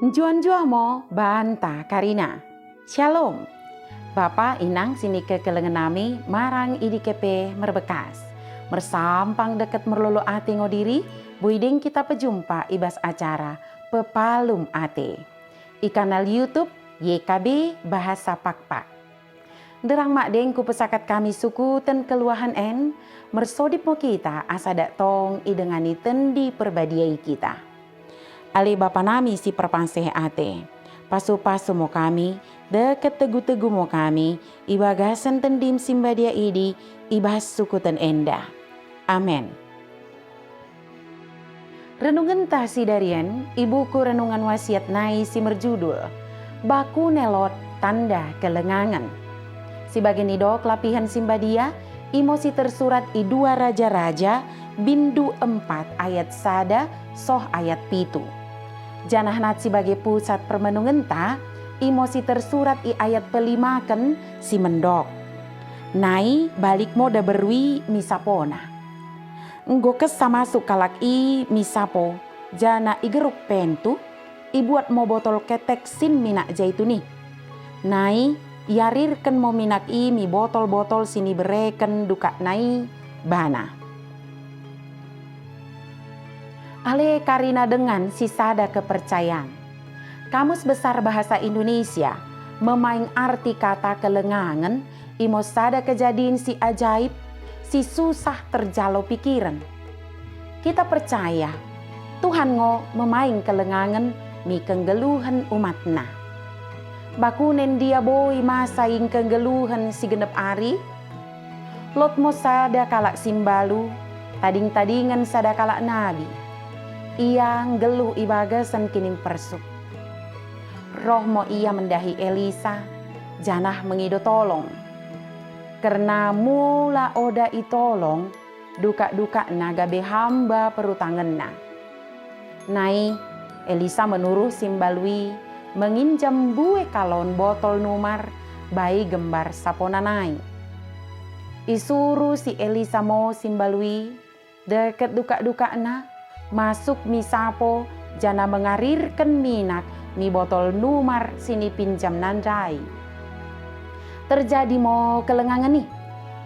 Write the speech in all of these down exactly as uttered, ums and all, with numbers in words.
Njuah-njuah mo banta karina. Syalom. Bapa inang sinikekelengen nami marang i dike pe merbekkas. Mersampang dekket merlolo ate ngo diri, boi deng kita pejumpa i bas acara Pepalum Ate i kanal YouTube Y K B Bahasa Pakpak. Nderrang madeng kupesakat kami sukuten keluahen en, mersodip mo kita asa dak tong idengani Tendi Perbadia i kita. Ale Bapa nami si perpanseh ate, pasu-pasu mo kami, dekket tegu-tegu mo kami, i bagasen Tendim si mbadia idi, i bas sukuten enda. Amen. Renungenta sidari en i buku Renungan Wasiat nai si merjudul, Bakune Lot Tanda Kelengangen. Si bage nidok lapihen si mbadia, imo si tersurat i Dua Raja-raja, bindu empat ayat sada soh ayat pitu. Janah nat si bage pusat permenungenta, imo si tersurat i ayat pelimaken si mendok. Nai balik mo daberru i mi sapona. Enggo kessa masuk kalak i mi sapo, janah igerruk pentu, ibuat mo botol ketek sin minak jaitun i. Nai iarirken mo minak i mi botol-botol siniberreken dukakna i bana. Ale karina dengan sisada kepercayaen. Kamus Besar Bahasa Indonesia memaing arti kata kelengangen imo sada kejadin si ajaib, si susah terjalo pikiren. Kita percaya, Tuhan ngo memaing kelengangen mi kenggeluhen umatna. Bakune ndia boi masa i kenggeluhen si genep ari? Lot mo sada kalak si mbalu, tading-tadingen sada kalak nabi. Ia nggeluh i bagasen kinimpersuk. Roh mo ia mendahi Elisa, janah mengido tolong. Kerna mula oda itolong, dukak-dukakna gabe hamba perutangenna. Nai, Elisa menuruh si mbalu i menginjam mbue kalon botol numar bai gembar sapona nai. Isuru si Elisa mo si mbalu i, dekket dukak-dukakna, masuk mi sapo, janah mengarirken minak mi botol numar sinipinjamna ndai. Terjadi mo kelengangen i.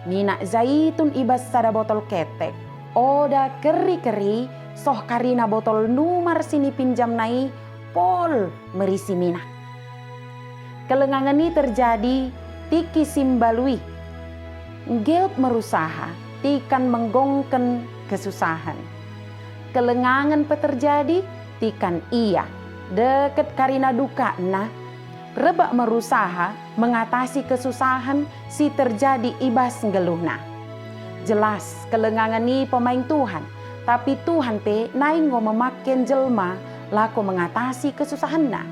Minak jaitun i bas sada botol ketek, oda kerri-kerri soh karina botol numar sinipinjamna i pol merisi minak. Kelengangen i terjadi tikki si mbalu i. Nggeut merusaha tikan menggongken kesusahen. Kelengangen pe terjadi tikan ia, dekket karina dukakna, rebbak merusaha mengatasi kesusahen si terjadi i bas nggeluhna. Jelas, kelengangen i pemaing Tuhan, tapi Tuhan pe nai ngo memakken jelma lako mengatasi kesusahenna.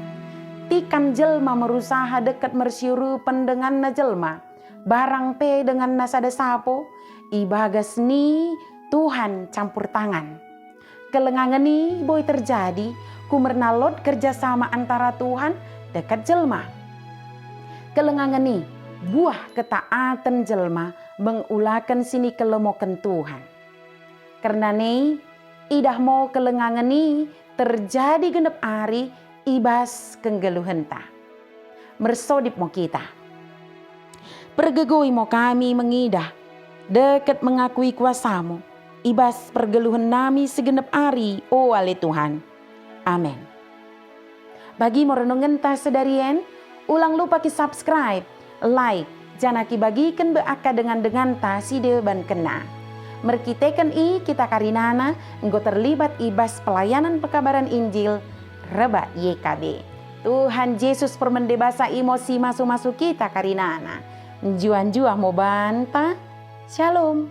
Tikan jelma merusaha dekket mersiurupen denganna jelma, barang pe denganna sada sapo, i bagas ni Tuhan campur tangan. Kelengangen i boi terjadi kumerna lot kerja sama antara Tuhan dekket jelma. Kelengangen i buah ketaaten jelma mengulaken sinikelemoken Tuhan. Kerna nai, idah mo kelengangen i terjadi genep ari i bas kenggeluhenta. Mersodip mo kita. Pergegoi mo kami mengidah, dekket mengakui kuasamu, i bas pergeluhen nami si genep ari, o ale Tuhan. Amen. Bagi mo renungenta sidari en, ulang lupa ki-subscribe, like, janah kibagiken be akka dengan-denganta si debankenna. Merkiteken i kita karinana enggo terlibat i bas pelayanan pekabaren Injil rebbak Y K B. Tuhan Jesus permende basa i mo si masu-masu kita karinana. Njuah-njuah mo banta. Shalom.